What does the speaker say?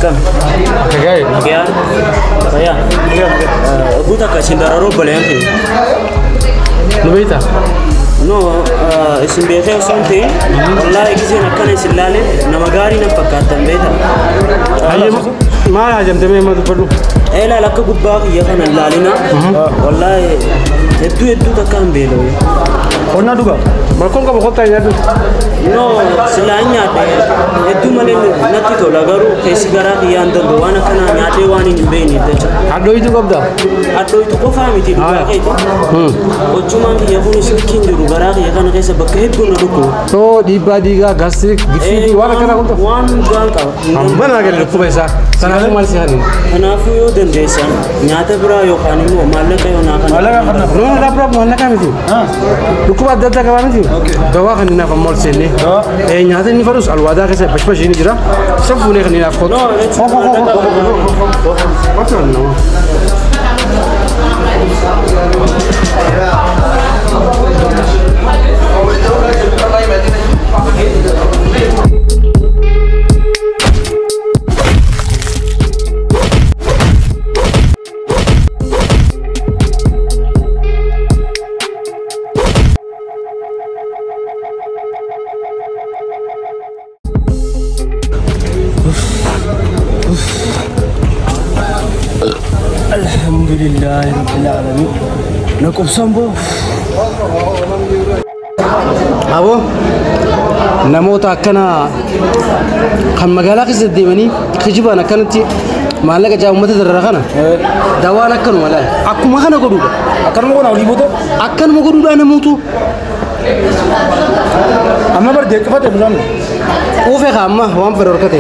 Akkam? Akka gaarii. Nagaa? Fayyaa? Guuta akka isin dararoo obboleeyyan keenya. Nu beektaa? No, isin beekee osoo hin ta'in, wallaahi giseen akkana isin laale nama gaarii nan fakkaattan beektaa. Hayyee, maal haajamte mee amma dubbadhu? Ilaal, akka gubbaa kiyya kana hin laalina. Wallaahi hedduu hedduu takka hin beela'u. Qonnaa dhugaa. Malkoon qaba, kottaa nyaadhu. No, silaa hin nyaadhe hedduu malee natti tola, garuu keessi garaa kiyyaa hin danda'u, waan akkanaa nyaadhee waan hin beekneef jecha. Hadhooyituu qabda? Hadhooytu qofaa miti, dhugaa keeti. Gochumaan kiyya kun silkiin jiru garaa kiyya kana keessa bakka hedduu na dhukkuba. Soo dhiibbaa dhiigaa, gastric, gifiitii waan akkanaa kun qabu. Waan hundaan qaba. Amma naa gadi dhukkuba isaa. Kanaafuu maal si hanin? Kanaafuu yoo dandeessan nyaata biraa yookaan immoo maallaqa yoo naa kana. Maallaqa kana. No, no, dhaab maallaqa miti. Dhukkuba adda addaa qabaa miti. Dawaa kan inni naaf amma ol seennee. Nyaata inni fadhus alwaadaa keessa bashbashii ni jira. Isa fuunee kan inni naaf kottu. No, jechuun maallaqa. Kottu nama. Alhamdulillahi rabbil alamin. Na qubsan boo. Aboo, namoota akkana kan magaalaa keessa deemanii kijibaan akkanatti maallaqa jaa uummata darara kana, dawaan akkanuma laala. Akkuma kana godhuudha. Akkanuma godhaa olii booda. Akkanuma godhuudha namootu. Amma bar deeqqifate bishaan. Quufee kaa amma waan fedhe horkate.